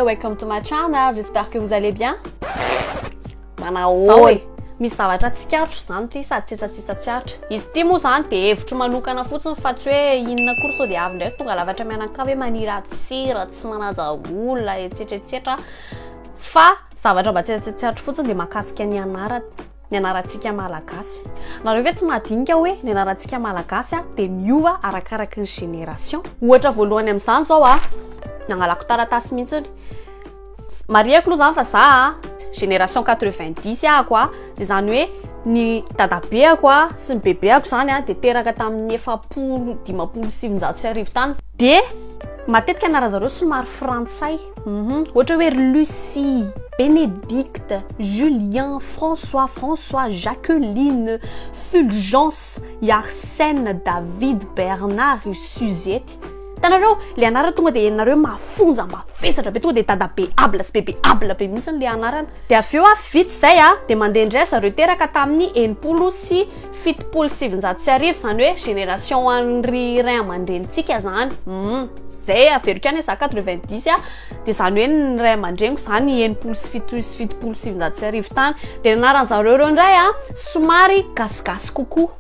Welcome to my channel, j'espère que vous allez bien. Manahoana e? Misy zavatra tsikaritro izany ity sady tsitsatsitsa tsy aritra. Izy ity moa izany dia hevitro manokana fotsiny fa tsy hoe inona akory sao dia avy indray tonga lafatra mianakavy hoe maniratsira, tsy manaja olona, etsetra etsetra. Fa zavatra mba tsitsatsitsa fotsiny dia mahakasika ny anarana. Ny anarantsika malagasy. Nareo ve tsy mahadinika hoe ny anarantsika malagasy dia miova arakaraky ny génération? Ohatra voalohany amin'izany izao a, nangalako taratasy mihitsiny. Marihako aloha izany fa za a, génération 90 ahako a, dia izany hoe ny dadabeako a sy ny bebeako izany a dia teraka tamin'ny 40 1950 tany. Dia matetika anaran-jareo somary frantsay. Ohatra hoe ry Lucie, Bénédicte, Julien, François, François, Jacqueline, Fulgence, i Arsène, David, Bernard, ry Suzette. Hitanareo, le anarana tonga dia henonareo mafonja, mavesatra be, tonga dia dadabe able sy bebe able be mihitsy le anarana. Dia avy eo a, vita izay a, dia mandeha indray zareo teraka tamin'ny 1960, izany hoe génération an'ny ray aman-drenintsika izany. Zay averiko ihany hoe za 90 a, de zany hoe ny ray aman-dreniko zany 1960 tany, de ny anaran'zareo reo ndray a somary gasigasy kokoa,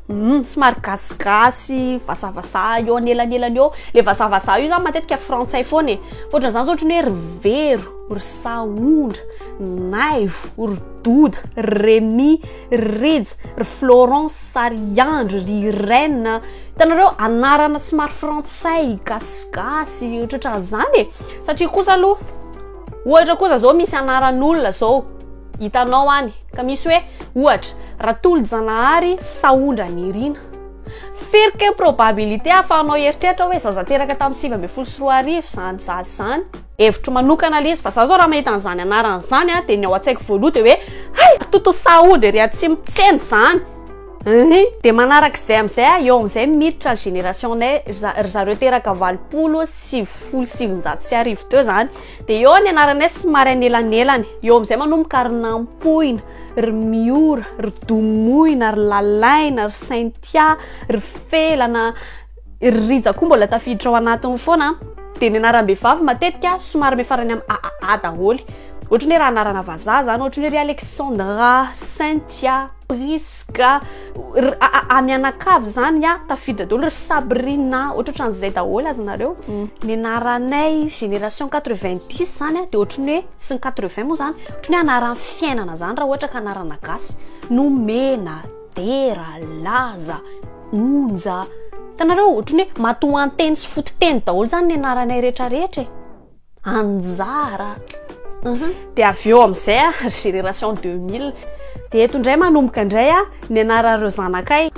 somary gasigasy vasavasaha eo anelanelany eo, le vasavasaha io zany matetika frantsay foana e, fa ohatran'izany zao ohatran'ny hoe ry Vero, ry Sahondra, Naivo, ry Doda, ry Remy, ry Rija, ry Florence, Sariandry, ry Irène, hitanareo anarana somary frantsay, gasigasy, ohatrohatran'izany e, satria kosa aloha ohatra kosa zao misy anaran'olona zao hitanao any ka misy hoe ohatra Ratolojanahary Sahondra Nirina, firy kay probabilité ahafahanao hieritreritra hoe zaza teraka tamin'ny 2019 zany zaza zany? Hevitro manokana le izy fa za zao raha mahita an'izany anarana izany a de ny ao an-tsaiko voaloha de hoe hay Toto Sahondra ery atsimo tsena izany Hein? De manarak'izay amin'izay a, eo amin'izay miditra ny génération-nay ry zareo teraka 1980 teo zany, de eo ny anaranay somary anelanelany, eo amin'izay manomboka ry Nampoina, ry Miora, ry Domoina, ry Lalaina, ry Cynthia, ry Felana, Ry Rija koa mbola tafiditra ao anatiny foana an. Dia ny anaram-behivavy matetika somary mifarany amin'ny AAA daholo. Ohatra ny hoe raha anarana vazaha zany, ohatra ny hoe ry Alexandra, Cynthia, Prisca, ry AAA mianakavy zany an, tafiditra daholo, ry Sabrina, ohatrohatran'izay daholo azonareo. Ny anaranay génération 90 zany an, dia ohatra ny hoe, sy ny 80 moa zany, ohatra ny hoe anaran'ny fiainana zany raha ohatra ka anarana gasy. Nomena, Dera, Laza. Onja. Hitanareo, ohatran'ny hoe matoanteny sy fototeny daholo izany ny anaranay rehetra rehetra e. Anjara. Uhum. Dia avy eo amin'izay a, ry génération 2000. Dia eto indray manomboka indray a, ny anaran'ireo zanakay.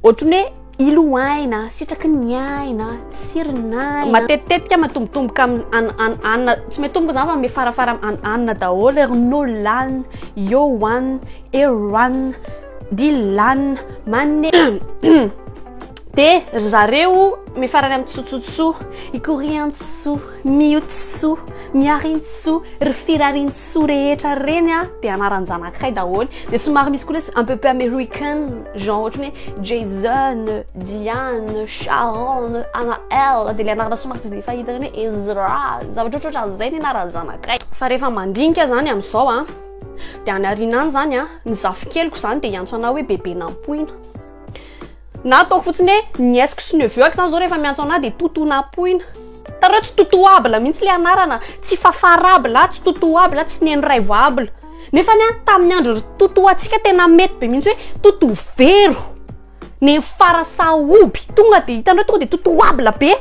Ohatran'ny hoe Iloaina, sitraky ny aina, tsirinaina. Matetitetika matombotomboka amin'ny an- an- anina, tsy mitomboka izany fa mifarafara amin'ny an- anina daholo, ry Nolan, Yohan, Erwan. Dylan, Mane De ry zareo mifarany amin'ny tsotsotso, Ikoriantsoa, Miotsoa, Miarintsoa, ry Firarintsoa rehetra reny a, de anaran-janakay daholo. De somary misy koa lesy un peu peu american, genre ohatran'ny hoe Jason, Diane, Sharon, Anael, de le anarana somary tsy de fahita reny hoe Ezra, zavatra ohatrohatran'izay ny anaran-janakay. Fa rehefa mandinika zany amin'izao a, De any aoriana any zany a, ny zafikeliko zany de hiantso anah hoe bebe Nampoina. Na ataoko fotsiny hoe nièce-ko sy neveu-ako zany zao rehefa miantso anah de Toto Nampoina. Hitanareo tsy totoable mihitsy le anarana, tsy fafarable, tsy totoable, tsy neniraivoable. Nefany an, tamin'ny andro ry Toto antsika tena mety be mihitsy hoe Toto Vero. Neny fara sahoby tonga de hitanareo tonga de totoable be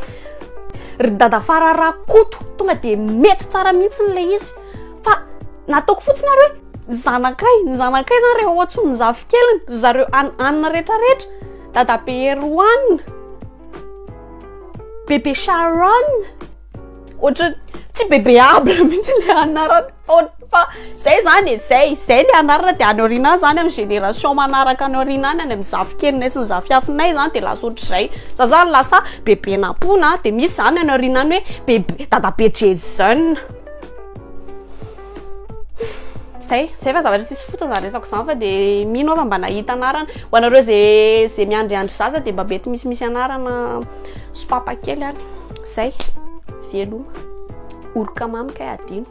ry dada fara rakoto tonga de mety tsara mihitsy le izy fa nataoko fotsiny ary hoe zanakay ny zanakay zany rehefa ohatry ny zafikeliny ry zareo an anina retraretra dadabe Erwan bebe Sharon Ohatran'ny tsy bebe able mihitsy le anarana fa zay zany e, zay, zay le anarana de any aoriana any zany amin'ny génération manaraka any aoriana any, any amin'ny zafikelinay sy ny zafiafinay zany de lasa ohatr'izay, za zany lasa bebe Nampoina de misy zany any aoriana any hoe bebe, dadabe Jason. Zay, zay fa zavatra tsisy fotony zany resako zany fa de mino aho fa mba nahita anarana, ho anareo ze ze miandriandry zaza de mba mety misimisy anarana sopapa kely any. Zay, veloma. Oroka mamy kay adino.